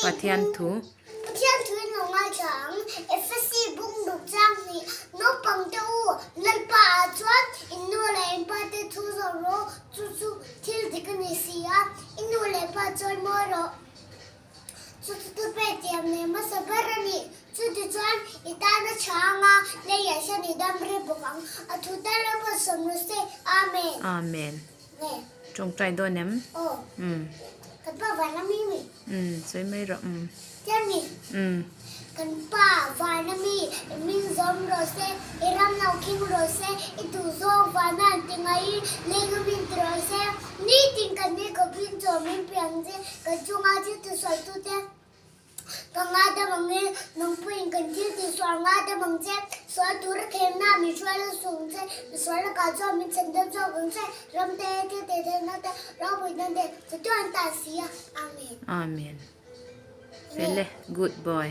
Pathian thu. Pathian thu in lo ngaithla ang. Efesi bung ruk chang hnih naupang te u Lalpa ah chuan in nu leh in pa te thu zawh rawh chu chu thil dik a ni si a, i nu leh pa chawi mawi rawh. Chu chu tu pek thiam nei hmasa ber a ni. Chutichuan i tana tha anga leiah hian i dam rih bawk ang. A thu te lo pawh sawm rawh se. Amen. Amen. Tawngtai dawn em? Aw. Umm. Kan pa van a mi mi. Umm, sawi mai rawh. Umm. Tiang mi. Umm. Kan pa van a mi i min zawm rawh se, i ram lo khing rawh se, i duh zawng van a an ti ngai i leng a min ti rawh se. Nitin kan ni khawpin chaw min piang che, kan chunga thil tisualtute Ka ngaidam ang e, nangpuiin kan thil tihsual ngaidam ang che, sual tura thlemna min hruai lo sung che, misual lakah chuan min chhan deuh zawk ang che, ramte, thil teh theihna te, ropuina te, chatuan ta si a, Amen. Amen. Fel e, good boy.